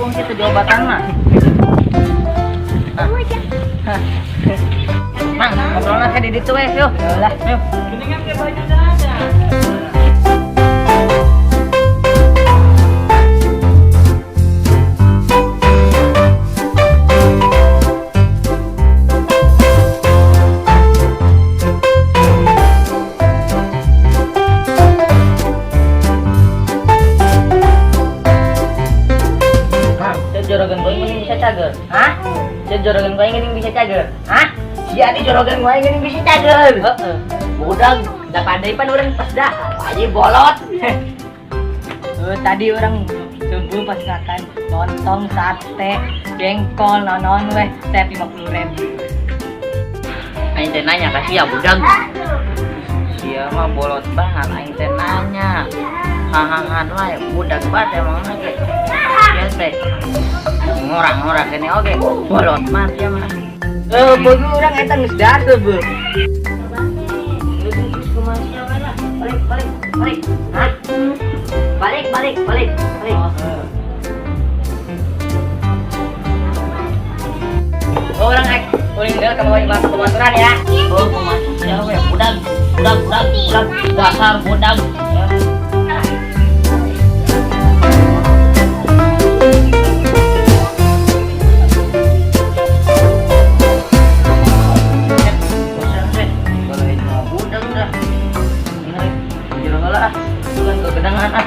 Embung sih teu diobatan mah. Hah. Mang, ngobrolna ke di ditu we, yuk. Lah, Yuk. Geningan ke baju dah ada. Mang, cek jorogan gue ini bisa cager. Hah? Cek jorogan gue ini bisa cager. Hah? Sia di jorogan wae geuning bisa cager. Heeh. Budak, da pandai pan urang pas dah. Aji bolot. Tadi orang tunggu pas makan lontong, sate, jengkol, nonon weh, teh 50.000. Aing teh nanya ka sia budak. Sia mah bolot banget aing teh nanya. Hahahan wae budak banget emang ge. Sia teh ngorang-ngorang kene oge bolot banget sia mah. Bagus urang eta geus dahar tuh, Bu. Balik, balik, balik. Hah? Balik, balik, balik, balik. Oh, orang ek ulin deui ka bawa imah pematuran ya. Oh, kumaha sia we budak, budak, budak, budak, dasar budak. Bosan teh. Kalau ini mah budak dah. Ini jero heula ah. Bukan kegedangan ah.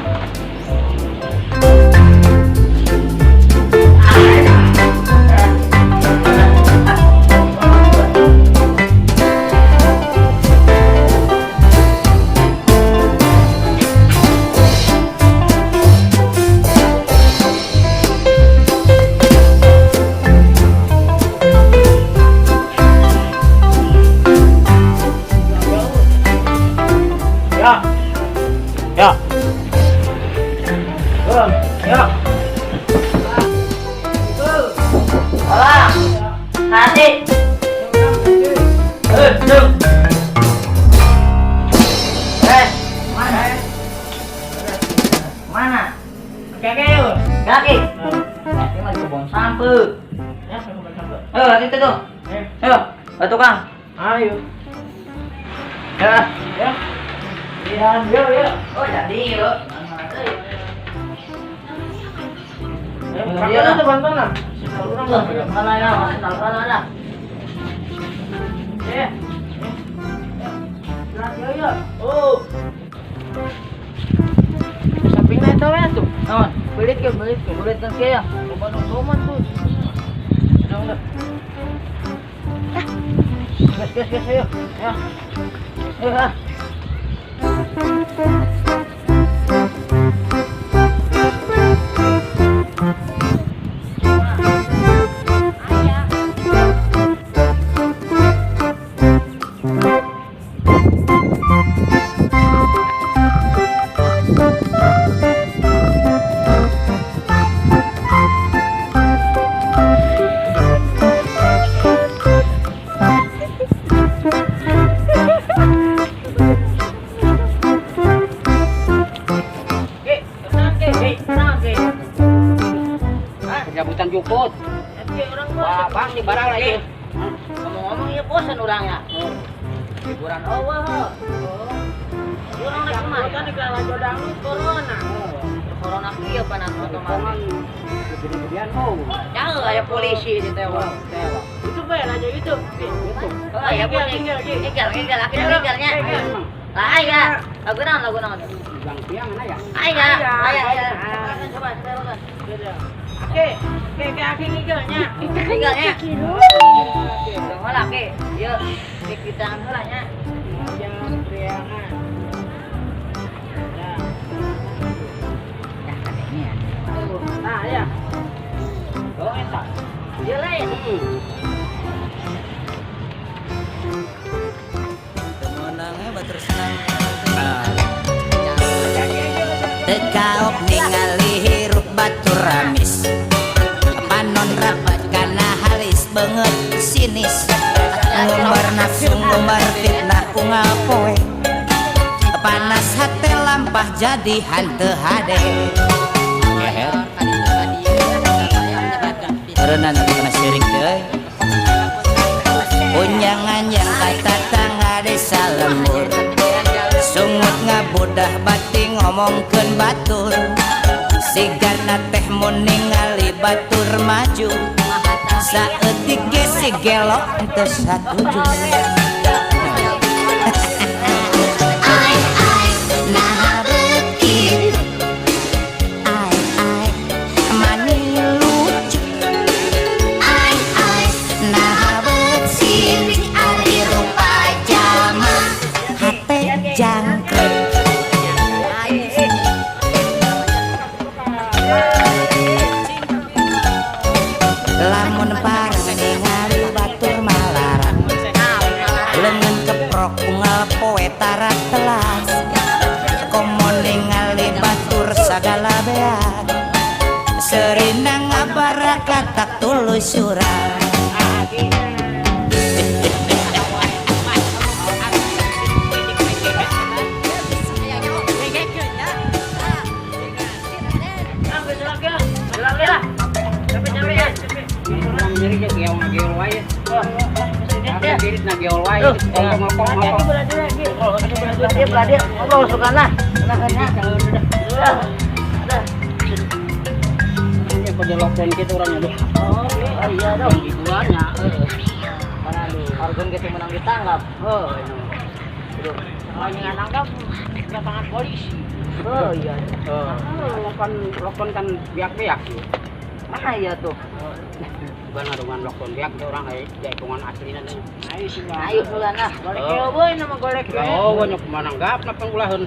Ya. Ya. Turun. Ya. Hola. Hati. Dung. Eh, mana? Mana? Oke, yuk. Kaki. Kaki mah di kebon sampeu. Ya, sampai sampai. Eh, itu tuh. Eh, Ayo, batu Kang. ayo. Ya. Ya. Iya, yuk, yuk. Oh, jadi yuk. Eh, kakak tuh bantuan lah. Mana ya? Mana lah? Eh. Ya, yuk, yuk. Oh. Sampingnya itu ya tuh. Naon? Belit ke, belit ke. Kulit kan sia ya? Loba nu toman tuh. Udah, udah. Gas, gas, gas, ayo. Ya. Ayo, ah. Ki, tenang, Ki. Ki, tenang, Ki. Hah? Pencabutan jukut. Ki, orang Wah, bosan. bang di barang lah ieu. Ngomong-ngomong ieu bosan urang ya. Hiburan eueuh. Urang rek kumaha? Kan di lalajo dangdut corona. Corona kieu panas otomatis. Gede-gedean oh. Jangan aya polisi di tewak. Itu bae aja YouTube. YouTube. Oh, aya polisi. Tinggal, Ngigel, ngigel, akhirnya ngigelnya. Lah aya. Lagu naon, lagu naon? Bang tiang mana ya? Aya, aya, aya. Coba, coba, coba. Oke, oke, oke, aki ngigelnya. Ngigelnya. Tunggu lah, Ki. Yuk, di tangan heula nya. Jangan priangan. Ya. Ya, katanya. Nah, ya. Oh, eta. Ieu lain. Teu kaop ningali hirup batur ramis, panon rapat kana halis, beungeut sinis, ngumbar nafsu, ngumbar fitnah unggal poe, panas hate lampah jadi hanteu hade. Keher. Ngomongkeun batur, sigana teh mun ningali batur maju, saeutik ge si gelo teu satuju. Ai ai, naha begitu? Ai ai, mani lucu. Ai ai, naha bet sirik ari rupa jalma hate jangkrik. Lamun pareng ningali batur malaran, leungeun keprok unggal poe tara telas. Komo ningali batur sagala beak, seurina ngabarakatak tuluy surat. Organ gitu menang ditangkap. Oh, kalau nangkap kedatangan polisi. Oh iya. Lokon kan biak-biak. Mana ya tuh? Bukan dengan lokon biak itu orang hitungan asli nanti. Ayo sudah golek boy nama golek. Oh, banyak menanggap napa ulaheun.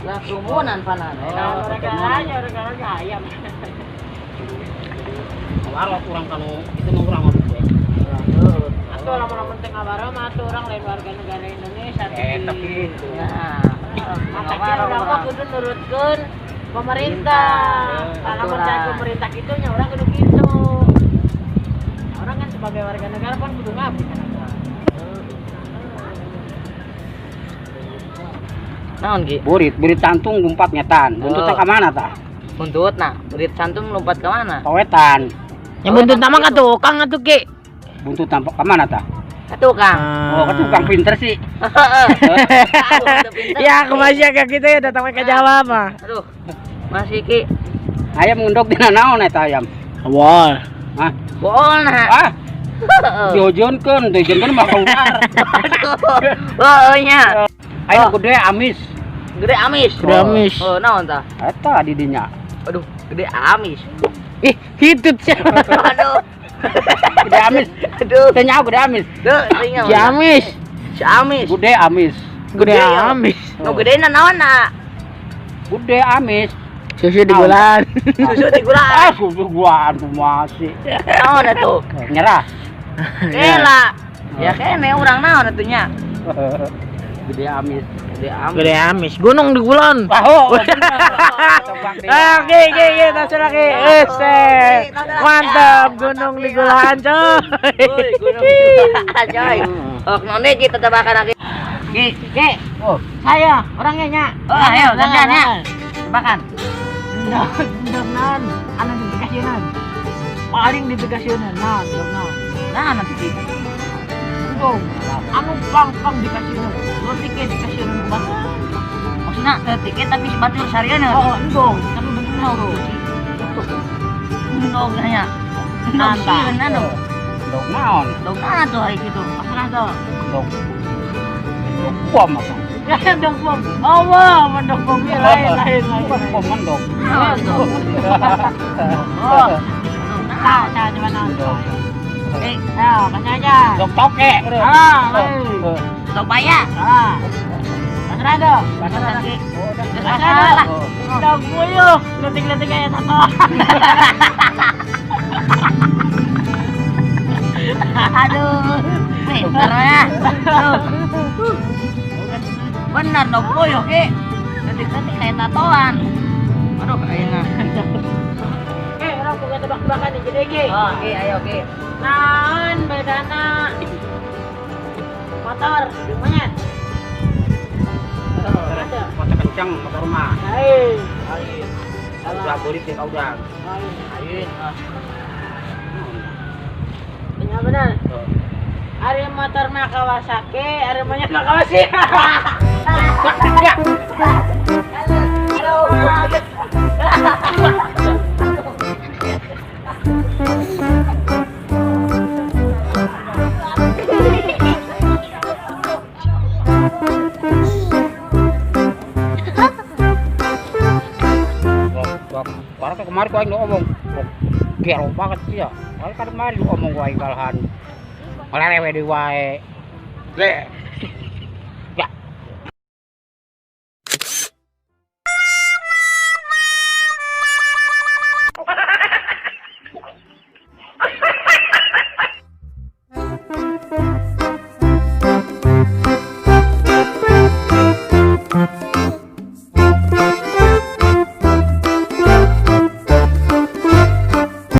Lah kerumunan panan. Orang ayam. Warok urang kanu itu mah urang mah. Atuh lamun teu ngabaro mah atuh urang lain warga negara Indonesia. Tapi itu. Nah, makanya urang mah kudu nurutkeun pemerintah. Kalau percaya pemerintah kitu nya urang kudu kitu. Orang kan sebagai warga negara kan kudu ngabdi kan. Naon Ki? Burit cantung lompat ngetan. Buntutna ka mana tah? Buntut nah, burit cantung lompat ke mana? Kawetan. Yang buntut nama ka tukang atuh Ki. Buntut tampak ke mana tah? Ka tukang. Oh, ka tukang pinter sih. Ya, aku masih agak gitu ya datang ke Jawa mah. Aduh. Masih Ki. Ayam ngendog dina naon eta ayam? Wah. Hah? Bool nah. Ah. Diojonkeun, diojonkeun mah keluar. Heeh nya. Ayo gede amis. Gede amis. Gede amis. Oh, naon tah? Eta di dinya. Aduh, gede amis. Ih, hitut sih. Aduh. Gede amis. Aduh. Teu nyaho gede amis. Duh, teu nyaho. Si amis. Si amis. Gede amis. Gede amis. Nu gedena naon na? Gede amis. Susu di gulaan. Susu di gulaan. Ah, susu gulaan masih. Naon atuh? Nyerah. Kela. Ya kene urang naon atuh nya? Gede amis. Gede amis. Gede amis. Gunung di gulaan. Tahu. Oke, oke, oke, tas lagi. Mantap, gunung di gulaan, coy. Gunung di gulaan, coy. Oh, none kita tebakan lagi. Ki, Ki. Oh, saya orangnya nya. Oh, ayo, gantian ya. Tebakan. Ndog naon? Anu dipikasieun. Paling dipikasieun naon, ndog naon? Nah, nanti Ki. Ndog. Anu pang-pang dikasieun. Leutik ge dikasieun ku batur. Maksudna leutik ge tapi si batur sarieun. Oh, endong, tapi bentukna tuh. Endong nya. Endong sieun anu. Endong naon? Endong naon tuh hari kitu? Pasrah tuh. Endong. Endong bom apa? Endong bom. Oh, wah, endong bom lain lain lain. Bom endong. Naon tuh? Oh. Nah, nah, coba naon. Eh, ayo, kasih aja. Endong toke. Ah, lain. Endong paya. Ah. Pasrah tuh. Pasrah Ki. Pasrah lah. Endong puyuh, letik-letik kayak satu. Aduh, pinter ya. Benar dong puyuh Ki. Letik-letik kayak tatoan. Aduh, kayaknya. Orang bukan tebak-tebakan nih, jadi Ki. Oh, Ki, ayo Ki. Naon bedana motor jeung monyet? Motor kencang, motor mah. Lain. Lain. Udah burit ya udah. Lain. Lain. Benar benar. Ari motor mah Kawasaki, ari monyet mah Kawasaki. Ya. Aduh. Baru kemarin ku aing ngomong, gero banget sih ya. Kalau kan kemarin ngomong ku aing kalahan. Ngelewe di wae. Leh.